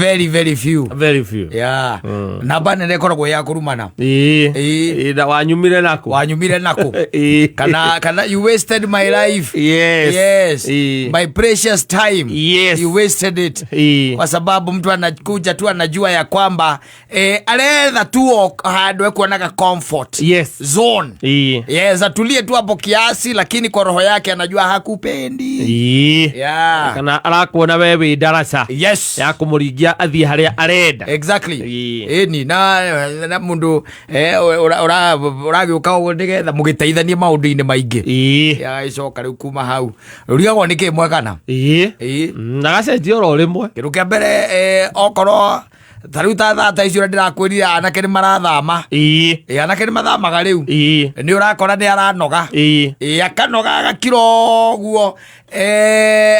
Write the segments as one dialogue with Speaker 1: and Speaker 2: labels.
Speaker 1: Very very few.
Speaker 2: Very few.
Speaker 1: Yeah, namba nene ĩkoragwo ya kũrumana. Ĩĩ.
Speaker 2: Ĩĩ, na wanyumire naku.
Speaker 1: Wanyumire nakũ? Kana you wasted my life.
Speaker 2: Yes.
Speaker 1: Yes. My precious time. You wasted it. Kwa sababu mtu anakuja tu anajua ya kwamba aretha tu o handũ ekuonaga comfort zone. Yes, atulie tu hapo kiasi, lakini kwa roho yake anajua hakupendi.
Speaker 2: Kana arakuona we wĩ ndaraca ya kũmũringia athiĩ harĩa arenda.
Speaker 1: Ĩni na mundu ũragĩũka ũguo nĩgetha mũgĩteithanie maũndũ-inĩ maingĩ. Agagĩcoka rĩu kuma hau rũrigagwo nĩ kĩ mwekana.
Speaker 2: Na gacenjia oro rĩmwe.
Speaker 1: Kĩndũ kĩa mbere, okorwo ta rĩu ta thaa ta icio ũrĩa ndĩrakwĩrire anake nĩ marathama. Anake nĩ mathamaga rĩu. Nĩ ũrakora nĩ aranoga. Akanoga agakira ũguo,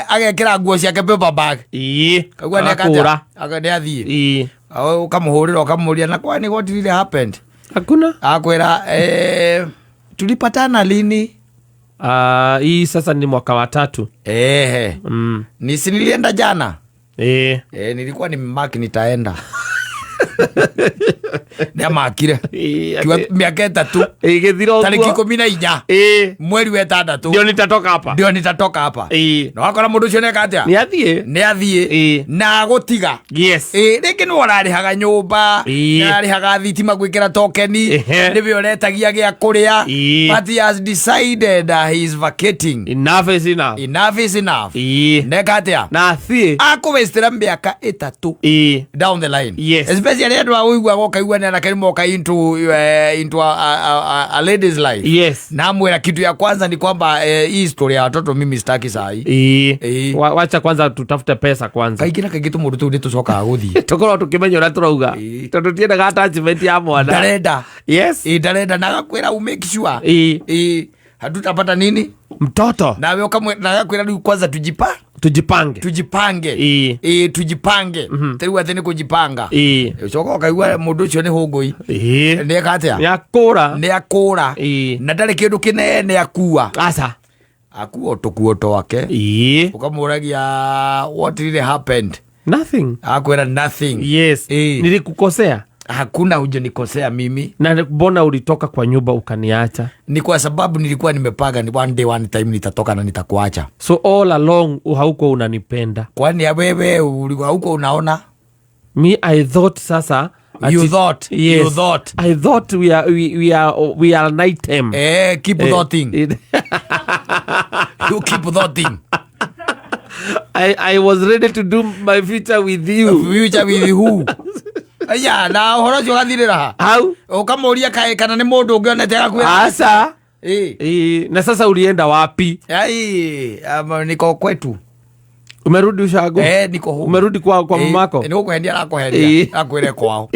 Speaker 1: agekĩra nguo ciake paper bag. Kaigua nĩ
Speaker 2: Agakũra.
Speaker 1: Nĩ athiĩ. Ũkamũhũrĩra ũkamũria, na kwani what really happened?
Speaker 2: Hakuna.
Speaker 1: Akwĩra, tulipatana lini?
Speaker 2: Ah, hii sasa ni mwaka wa tatu.
Speaker 1: Ehe. Ni si nilienda jana? Nilikuwa nimemark nitaenda. Nĩamakire. Kiuga mĩaka 3.
Speaker 2: Ĩgĩthira ũguo.
Speaker 1: Tarĩki 14 mweri wa ĩtandatũ
Speaker 2: ndio nitatoka hapa.
Speaker 1: Ndio nitatoka hapa. Na wakora mũndũ ũcio nĩeka atĩa?
Speaker 2: Nĩ athiĩ.
Speaker 1: Nĩ athiĩ. Na agũtiga. Rĩngĩ nĩwe ũrarĩhaga nyũmba, nĩararĩhaga thitima gwĩkĩra tokeni, nĩwe ũretagia gĩa kũrĩa. But he has decided he is vacating.
Speaker 2: Enough is enough.
Speaker 1: Enough is enough. Neka atĩa?
Speaker 2: Na athiĩ.
Speaker 1: Akũwĩstĩra mĩaka 3 down the line. Especially andũ a ũiguaga ũkaigua nĩ anake nĩ moka into a lady's life. Na mwĩra kitu ya kwanza ni kwamba hii story ya watoto mimi sitaki sahi.
Speaker 2: Wacha kwanza tutafute pesa kwanza.
Speaker 1: Kaingĩ na kaingĩ tũmũndũ tũu nĩ tũcokaga gũthiĩ.
Speaker 2: Tũkorwo tũkĩmenya ũrĩa tũrauga. Tondũ tiendaga attachment ya mwana.
Speaker 1: Ndarenda. Ndarenda na agakwĩra u make sure. Hatutapata nini?
Speaker 2: Mtoto.
Speaker 1: Nawe ukamwe na agakwĩra rĩu kwanza
Speaker 2: Tujipange.
Speaker 1: Tujipange. Tujipange. Rĩu atĩ nĩ kũjipanga. Ũcoka ũkaigua mũndũ ũcio nĩ hũngũi. Nĩeka atĩa?
Speaker 2: Nĩ akũra.
Speaker 1: Nĩ akũra. Na ndarĩ kĩndũ kĩnene akua.
Speaker 2: Aca.
Speaker 1: Akua tũkuo twake. Ũkamũragia, what really happened?
Speaker 2: Nothing.
Speaker 1: Akwĩra nothing.
Speaker 2: Nilikukosea?
Speaker 1: Hakuna, hujanikosea mimi.
Speaker 2: Na mbona ulitoka kwa nyumba ukaniacha?
Speaker 1: Ni kwa sababu nilikuwa nimepanga ni one day one time nitatoka na nitakuacha.
Speaker 2: So all along haukuwa unanipenda?
Speaker 1: Kwani ya wewe ulikuwa huko unaona?
Speaker 2: Me, I thought sasa
Speaker 1: You thought.
Speaker 2: Yes.
Speaker 1: You thought.
Speaker 2: I thought we are an item.
Speaker 1: Keep thoughting. You keep thoughting.
Speaker 2: I was ready to do my future with you.
Speaker 1: Future with who? Aya, na ũhoro ũcio ũgathirĩra ha?
Speaker 2: How?
Speaker 1: Ũkamũria kaĩ kana nĩ mũndũ ũngĩ onete agakwĩra.
Speaker 2: Asa. Na sasa ulienda wapi?
Speaker 1: Ai, niko kwetu.
Speaker 2: Umerudi ushago?
Speaker 1: Niko home.
Speaker 2: Umerudi kwa mamako?
Speaker 1: Nĩ gũkũhendia arakũhendia. Akwĩre kwao.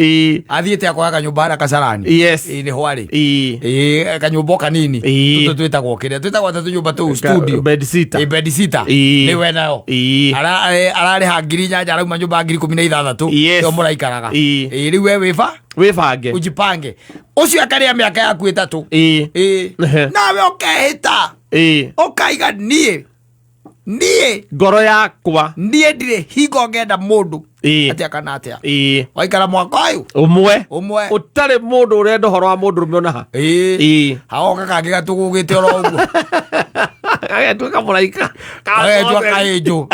Speaker 1: Athiĩte akoya kanyũmba harĩa Kasarani. Nĩ hwarĩ. Kanyũmba o kanini. Tũtũ twĩtagwo kĩrĩa twĩtagwo atĩ tũnyũmba tũu studio.
Speaker 2: Bed sitter.
Speaker 1: Bed sitter. Nĩwe nayo. Ararĩha 8,000, arauma nyũmba 16,000. Nĩyo mũraikaraga. Rĩu we wĩba
Speaker 2: Wĩbange.
Speaker 1: Ujipange. Ũcio akarĩa mĩaka yaku 3. Nawe ũkehĩta. Ũkaiga niĩ
Speaker 2: Ngoro yakwa.
Speaker 1: Niĩ ndirĩ hingo ngenda mũndũ atĩa kana atĩa. Waikara mwaka ũyũ
Speaker 2: Ũmwe.
Speaker 1: Ũmwe.
Speaker 2: Ũtarĩ mũndũ ũrenda ũhoro wa mũndũrũme ona ha.
Speaker 1: Hagoka kangĩ gatũgũgĩte oro ũguo.
Speaker 2: Gagatuĩka mũraika.
Speaker 1: Gagetua kaĩnjũ.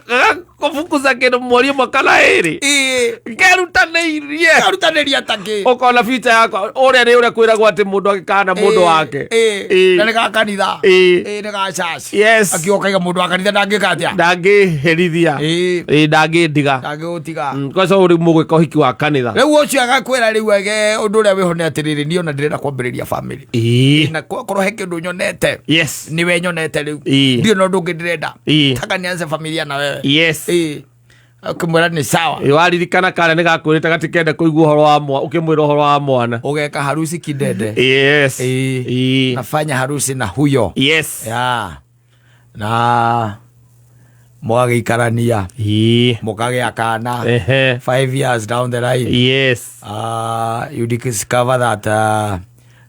Speaker 2: Gagakũbukuca kĩndũ mweri ũmwe kana ĩrĩ. Ngerutanĩirie.
Speaker 1: Karutanĩria takĩ.
Speaker 2: Ũkona future yakwa ũrĩa nĩ ũrĩa kwĩragwo atĩ mũndũ agĩkana mũndũ wake.
Speaker 1: Na nĩ ga kanitha. Nĩ ga church. Akiuga ũkaiga mũndũ wa kanitha ndangĩka atĩa?
Speaker 2: Ndangĩherithia. Ndangĩndiga.
Speaker 1: Ndangĩgũtiga.
Speaker 2: Kwanza rĩu mũgwĩka ũhiki wa kanitha.
Speaker 1: Rĩu ũcio agakwĩra rĩu ege ũndũ ũrĩa wĩho nĩ atĩrĩrĩ, niĩ ona ndĩrenda kwambĩrĩria family. Na korwo he kĩndũ nyonete nĩwe nyonete rĩu. Ndirĩ na ũndũ ũngĩ ndĩrenda. Taka nianze familia na wewe. Ũkĩmwĩra nĩ sawa.
Speaker 2: Waririkana karĩa nĩ gakwĩrĩte gatikende kũigua ũhoro wa mwana ũkĩmwĩra ũhoro wa mwana.
Speaker 1: Ũgeka harusi kidede. Nafanya harusi na huyo. Ya na mũgagĩikarania, mũkagĩa kana. 5 years down the line, you discover that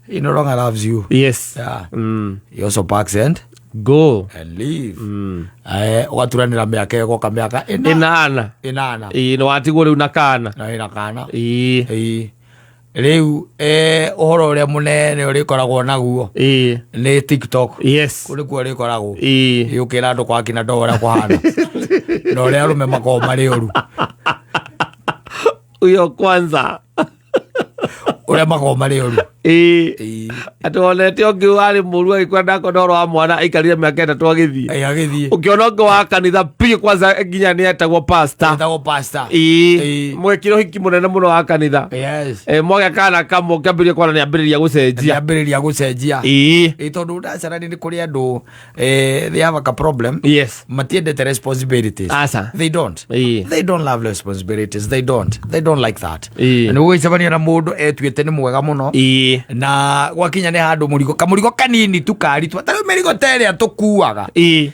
Speaker 1: he no longer loves you. Yeah. He also packs and
Speaker 2: Go
Speaker 1: and leave. Ũgaturanĩra mĩaka ĩgoka mĩaka ĩna.
Speaker 2: Ĩnana.
Speaker 1: Ĩnana.
Speaker 2: Ĩĩ, nĩ watigwo rĩu na kana.
Speaker 1: Na wĩna kana.
Speaker 2: Ĩĩ.
Speaker 1: Ĩĩ. Rĩu ũhoro ũrĩa mũnene ũrĩkoragwo naguo
Speaker 2: Ĩĩ.
Speaker 1: nĩ TikTok.
Speaker 2: Yes.
Speaker 1: Kũu nĩkuo ũrĩkoragwo.
Speaker 2: Ĩĩ.
Speaker 1: Ũkĩra andũ kwa kina ndoo ũrĩa kũhana na ũrĩa arũme makoragwo marĩ oru.
Speaker 2: Huyo kwanza.
Speaker 1: Ũrĩa makoragwo marĩ oru.
Speaker 2: Ĩĩ.
Speaker 1: Ĩĩ.
Speaker 2: Atĩ wonete ũngĩ warĩ mũru agĩkua ndakona ũhoro wa mwana aikarire mĩaka 3 agĩthiĩ.
Speaker 1: Ĩĩ, agĩthiĩ.
Speaker 2: Ũkĩona ũngĩ wa kanitha biũ kwanza nginya nĩ etagwo pastor.
Speaker 1: Etagwo pastor.
Speaker 2: Ĩĩ.
Speaker 1: Ĩĩ.
Speaker 2: Mwekire ũhiki mũnene mũno wa kanitha.
Speaker 1: Yes.
Speaker 2: Mwagĩa kana kamwe ũkĩambĩrĩria kwana nĩambĩrĩria gũcenjia.
Speaker 1: Nĩambĩrĩria gũcenjia.
Speaker 2: Ĩĩ.
Speaker 1: Ĩĩ, tondũ ndacarani nĩ kũrĩ andũ, they have a problem.
Speaker 2: Yes.
Speaker 1: Matiendete responsibilities.
Speaker 2: Aca.
Speaker 1: They don't.
Speaker 2: Ĩĩ.
Speaker 1: They don't love responsibilities. They don't. They don't like that.
Speaker 2: Ĩĩ.
Speaker 1: Nĩ ũgũcemania na mũndũ etuĩte nĩ mwega mũno.
Speaker 2: Ĩĩ.
Speaker 1: Na gwakinya nĩ handũ mũrigo kamũrigo kanini tu karitwa ta rĩu mĩrigo ta ĩrĩa tũkuaga.
Speaker 2: Ĩĩ.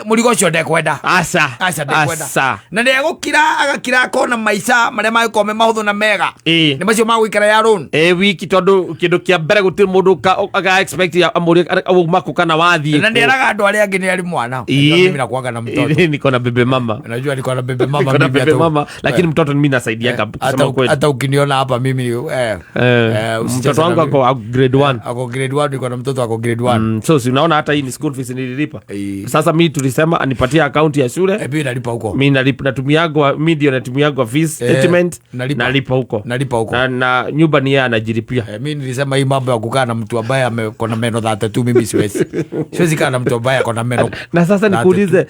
Speaker 1: Mũrigo ũcio ndekwenda.
Speaker 2: Aca.
Speaker 1: Aca ndekwenda.
Speaker 2: Aca.
Speaker 1: Na nĩ egũkira agakira akona maica marĩa mangĩkorwo me mahũthũ na mega.
Speaker 2: Ĩĩ.
Speaker 1: Nĩ macio ma gũikara ya loan.
Speaker 2: Ĩ wiki tondũ kĩndũ kĩa mbere gũtirĩ mũndũ aka expect ya amũrie auma kũ kana wathiĩ
Speaker 1: Na
Speaker 2: kũ.
Speaker 1: nĩeraga andũ arĩa angĩ nĩ arĩ mwana.
Speaker 2: Ĩĩ.
Speaker 1: Mimi nakuanga na mtoto.
Speaker 2: Ĩĩ, niko na bebe mama.
Speaker 1: Unajua niko na bebe mama
Speaker 2: Niko na
Speaker 1: mimi
Speaker 2: bebe
Speaker 1: hata u-
Speaker 2: mama, lakini mtoto mimi nasaidianga kusema kweli.
Speaker 1: Hata ukiniona hapa mimi, usicheze
Speaker 2: Mtoto wangu
Speaker 1: na mimi.
Speaker 2: ako grade 1.
Speaker 1: Ako grade 1, niko na mtoto ako grade 1.
Speaker 2: So si unaona hata hii ni school fees nililipa.
Speaker 1: Ĩĩ.
Speaker 2: Sasa mimi tulisema anipatie account ya shule.
Speaker 1: Mimi nalipa huko.
Speaker 2: Mimi nalipa, natumiagwa, mimi ndio natumiagwa fees statement.
Speaker 1: Nalipa.
Speaker 2: Nalipa huko.
Speaker 1: Nalipa huko.
Speaker 2: Na nyumba ni yeye anajilipia.
Speaker 1: Mimi nilisema hii mambo ya kukaa na mtu ambaye ako na meno 32 mimi siwezi. Siwezi kaa na mtu ambaye ako na meno.
Speaker 2: Na sasa nikuulize,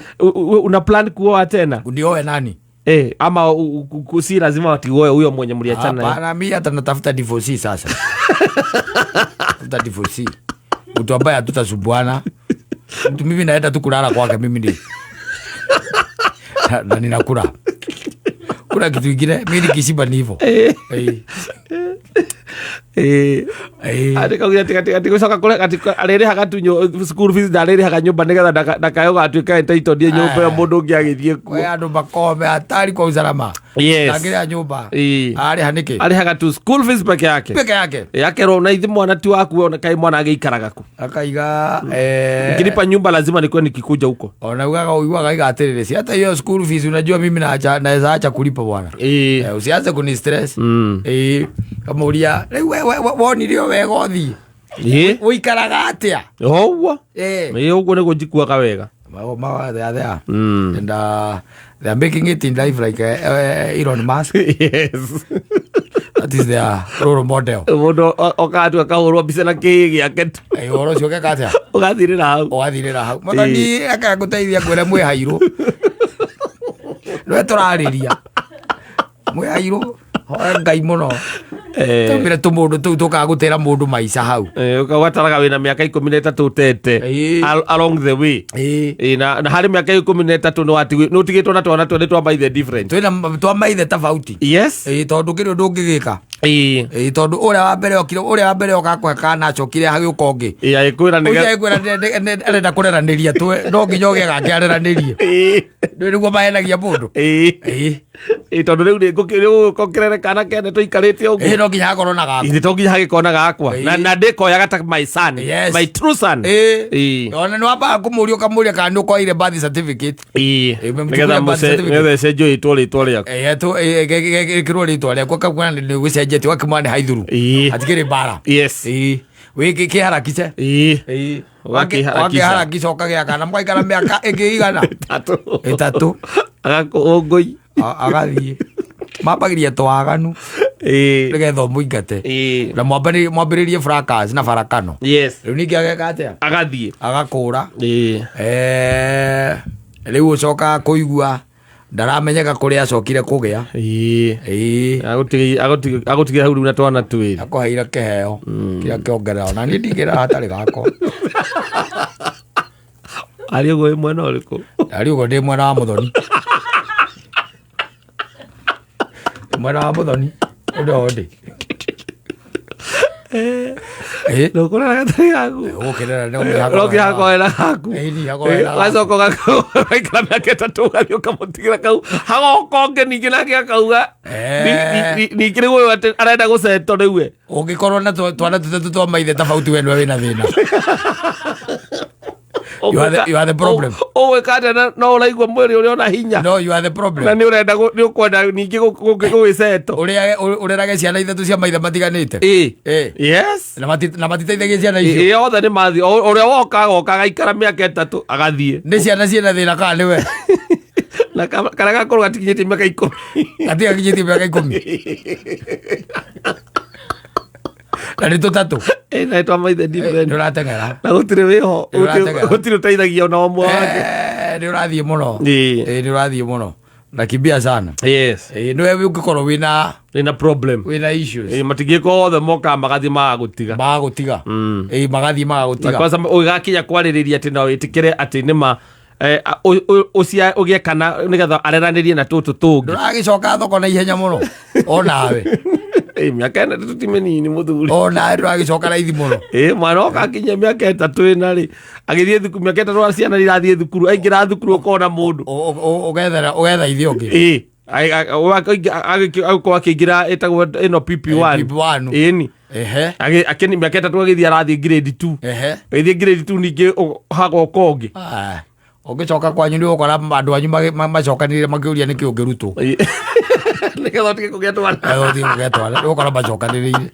Speaker 2: una plan kuoa tena?
Speaker 1: Unioe nani?
Speaker 2: Ama si lazima watioe huyo mwenye mliachana naye?
Speaker 1: Hapana, mimi hata natafuta divorce sasa. Tafuta divorce. Mtu ambaye hatutasumbuana. Mtu mimi naenda tu kulala kwake mimi ndi. Na ninakula. Kuna kitu kingine mimi nikishiba ni hivyo.
Speaker 2: Ati kauga ati, ati, ati gucoka kure, ati arĩrĩhaga tu school fees, ndarĩrĩhaga nyũmba nĩgetha ndakae gũgatuĩka entitled nĩ nyũmba ĩyo mũndũ ũngĩ agĩthiĩ kuo.
Speaker 1: Kwe andũ makome hatari kwa usalama.
Speaker 2: Yes.
Speaker 1: Ndangĩrĩha nyũmba. Arĩha nĩkĩ?
Speaker 2: Arĩhaga tu school fees peke yake.
Speaker 1: Peke yake.
Speaker 2: Akerwo na ithe mwana ti waku we, ona kaĩ mwana agĩikaraga kũ?
Speaker 1: Akaiga,
Speaker 2: Nikilipa nyumba lazima nikuwe nikikuja huko.
Speaker 1: Ona ugaga uiguaga aiga atĩrĩrĩ, si hata hiyo school fees unajua mimi naweza acha kulipa bwana. Usianze kuni stress. Kamuria, rĩu we wonire o wega ũthiĩ. Ũikaraga atĩa?
Speaker 2: Ũguo. Ũguo nĩguo njikuaga wega.
Speaker 1: Ma, they are there. And they are making it in life like Elon Musk.
Speaker 2: Yes.
Speaker 1: That is their role model.
Speaker 2: Mũndũ okatua akahũrwo mbica na kĩĩ gĩake tu.
Speaker 1: Ũhoro ũcio ũgeka atĩa?
Speaker 2: Ũgathirĩra hau.
Speaker 1: Ũgathirĩra hau. Mwathani akagũteithia ngwĩre mwĩ hairũ. Nĩwe tũrarĩria. Mwĩ hairũ. Hoya Ngai mũno. Tũmĩre tũmũndũ tũu tũkaga gũtĩra mũndũ maica hau.
Speaker 2: Ũgataraga wĩna mĩaka 13 ũtete. Along the way. Na harĩ mĩaka 13 nĩ ũtigĩtwo na twana twĩrĩ twa maithe different.
Speaker 1: Twĩna twa maithe tofauti.
Speaker 2: Yes.
Speaker 1: Tondũ kĩrĩ ũndũ ũngĩgĩka. Tondũ ũrĩa wa mbere okire, ũrĩa wa mbere oka kũhe kana acokire hagĩũka ũngĩ.
Speaker 2: Agĩkwĩra nĩ
Speaker 1: Ũcio agĩkwĩra arenda kũreranĩria twe, no nginya ũgĩe gake areranĩrie. Nĩ nĩguo mahenagia mũndũ.
Speaker 2: Tondũ rĩu nĩ rĩu ngũkĩrere kana kene tũikarĩte ũguo.
Speaker 1: No nginya hakorwo na gakwa.
Speaker 2: Ithe to nginya hagĩkorwo na gakwa. Na ndĩkoyaga ta my son, my true son.
Speaker 1: Ona nĩ wambaga kũmũria ũkamũria kana nĩ ũkoire birth certificate. Umemchukulia
Speaker 2: Nĩgetha
Speaker 1: birth certificate.
Speaker 2: nĩgetha ĩcenjio ĩtwo rĩtwa rĩaku.
Speaker 1: Ĩkĩrwo rĩtwa rĩaku, ũkakuona nĩ gũcenjetie, ũgakĩmwana nĩ haithuru. Hatikĩrĩ mbara. Wĩ kĩharakice.
Speaker 2: Ũgakĩharakisha.
Speaker 1: Wakĩharakisha ũkagĩa kana mũgaikara mĩaka ĩngĩ igana?
Speaker 2: Ĩtatũ.
Speaker 1: Ĩtatũ.
Speaker 2: Agakũngũi.
Speaker 1: Agathiĩ. Mambagĩria twaganu. Nĩgetha ũmũingate. Na mwambĩrĩrie fracas na barakano. Rĩu ningĩ ageka atĩa?
Speaker 2: Agathiĩ.
Speaker 1: Agakũra. Rĩu ũcokaga kũigua ndaramenyeka kũrĩa acokire kũgĩa.
Speaker 2: Agũtigĩra hau rĩu na twana twĩrĩ.
Speaker 1: Akũheire kĩheo kĩrĩa kĩongerera. Ona niĩ ndingĩra hatarĩ gakwa.
Speaker 2: Arĩ ũguo wĩ mwena ũrĩkũ?
Speaker 1: Arĩ ũguo ndĩ mwena wa Mũthoni. Mwena wa Mũthoni. Ũndũ o ndĩ.
Speaker 2: Ndũkũrera gatarĩ gaku.
Speaker 1: Ũgũkĩrera no nginya
Speaker 2: No nginya hakorwo hena gaku.
Speaker 1: Nĩ hakorwo hena gaku.
Speaker 2: Ũgacoka ũgaikara mĩaka 3 ũgathiĩ ũkamũtigĩra kau. Hagoka ũngĩ ningĩ nake akauga. Ningĩ rĩu ũyũ atĩ arenda gũceto rĩu we.
Speaker 1: Ũngĩkorwo na twana tũtatũ twa maithe tofauti we nĩwe wĩna thĩna. You are the problem.
Speaker 2: Ũgwĩka atĩa na no ũraigua mwĩrĩ ũrĩa ũna hinya?
Speaker 1: No, you are the problem.
Speaker 2: Na nĩ ũrenda nĩ ũkwenda ningĩ gũgĩceto.
Speaker 1: Ũrĩage ũrerage ciana ithatũ cia maithe matiganĩte.
Speaker 2: Ĩ.
Speaker 1: Ĩ.
Speaker 2: Yes.
Speaker 1: Na matiteithagia ciana icio.
Speaker 2: Ĩ, othe nĩ mathiĩ. Ũrĩa woka agoka agaikara mĩaka 3 agathiĩ.
Speaker 1: Nĩ ciana ciĩna thĩna kana nĩwe?
Speaker 2: Na karĩa gakorwo gatikinyĩtie mĩaka 10.
Speaker 1: Gatigakinyĩtie mĩaka 10. Na nĩ tũtatũ.
Speaker 2: Ĩ, na nĩ twa maithe different.
Speaker 1: Nĩ ũrateng'era.
Speaker 2: Na gũtirĩ wĩho.
Speaker 1: Nĩ ũrateng'era.
Speaker 2: Gũtirĩ ũteithagia ona ũmwe wake.
Speaker 1: Nĩ ũrathiĩ mũno.
Speaker 2: Ĩ.
Speaker 1: Nĩ ũrathiĩ mũno. Nakimbia sana.
Speaker 2: Yes.
Speaker 1: Nĩwe ũngĩkorwo wĩna
Speaker 2: Wĩna problem.
Speaker 1: Wĩna issues.
Speaker 2: Ĩ, matingĩka othe mokaga magathiĩ magagũtiga.
Speaker 1: Magagũtiga. Ĩ, magathiĩ
Speaker 2: Na
Speaker 1: magagũtiga.
Speaker 2: kwanza ũgĩgakinya kwarĩrĩria atĩ no wĩtĩkĩre atĩ nĩma ũgĩe kana nĩgetha areranĩrie na tũtũ tũngĩ.
Speaker 1: Ndũragĩcoka thoko na ihenya mũno onawe.
Speaker 2: Ĩ, mĩaka 4 ti mĩnini mũthuri.
Speaker 1: Onawe ndũragĩcoka raithi mũno.
Speaker 2: Ĩ, mwana oka akinyia mĩaka 3 ĩna rĩ, agĩthiĩ thukuru, mĩaka 3 ciana irathiĩ thukuru, aingĩra thukuru ũkona mũndũ.
Speaker 1: Ũgetha ithe ũngĩ.
Speaker 2: Ĩ, agĩkorwo akĩingĩra ĩtagwo ĩno PP1.
Speaker 1: PP1.
Speaker 2: Ĩni.
Speaker 1: Ehe.
Speaker 2: Akĩni mĩaka 3 agĩthiĩ arathiĩ grade 2.
Speaker 1: Ehe.
Speaker 2: Agĩthiĩ grade 2 ningĩ hagoka ũngĩ.
Speaker 1: Ah, ũngĩcoka kwanyu nĩ ũgũkora andũ anyu macokanĩrĩire makĩũria nĩkĩ ũngĩrutwo.
Speaker 2: Ĩ. Nĩgetha ũtige kũgĩa twana.
Speaker 1: Ũtige kũgĩa twana, nĩ ũgũkora macokanĩrĩire.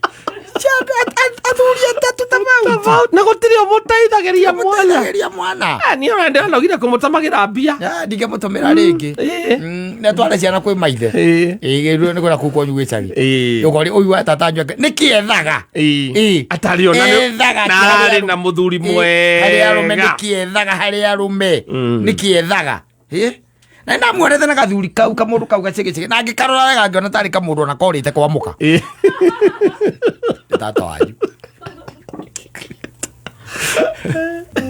Speaker 1: Athuri atatũ ta mau.
Speaker 2: Na gũtirĩ ũmũteithagĩria mwana.
Speaker 1: Ũmũteithagĩria mwana.
Speaker 2: Ah, niĩ ona ndĩranogire kũmũtamagĩra mbia.
Speaker 1: Ah, ndingĩmũtũmĩra rĩngĩ.
Speaker 2: Ĩ.
Speaker 1: Nĩ atware ciana kwĩ maithe.
Speaker 2: Ĩ.
Speaker 1: Ĩ, nĩ kwĩra kũu kwanyu gwĩcagi.
Speaker 2: Ĩ.
Speaker 1: Ũkori ũyũ wa tata anyu nĩkĩ ethaga?
Speaker 2: Ĩ.
Speaker 1: Ĩ.
Speaker 2: Atarĩ ona nĩ-
Speaker 1: Ethaga
Speaker 2: na
Speaker 1: harĩ
Speaker 2: ararĩ
Speaker 1: arũme.
Speaker 2: na mũthuri
Speaker 1: Ĩ, harĩ arũme
Speaker 2: mwega.
Speaker 1: nĩkĩ ethaga harĩ arũme. Nĩkĩ ethaga? Ĩ. Na ndamuonete na gathuri kau kamũndũ kau gacegecege na ngĩkarora wega ngĩona tarĩ kamũndũ ona korĩte kwa mũka.
Speaker 2: Ĩ.
Speaker 1: Nĩ tata wanyu.